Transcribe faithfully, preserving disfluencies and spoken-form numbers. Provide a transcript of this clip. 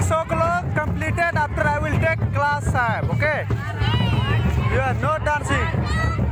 Six o'clock completed, after I will take class, साहब, okay? You are not dancing.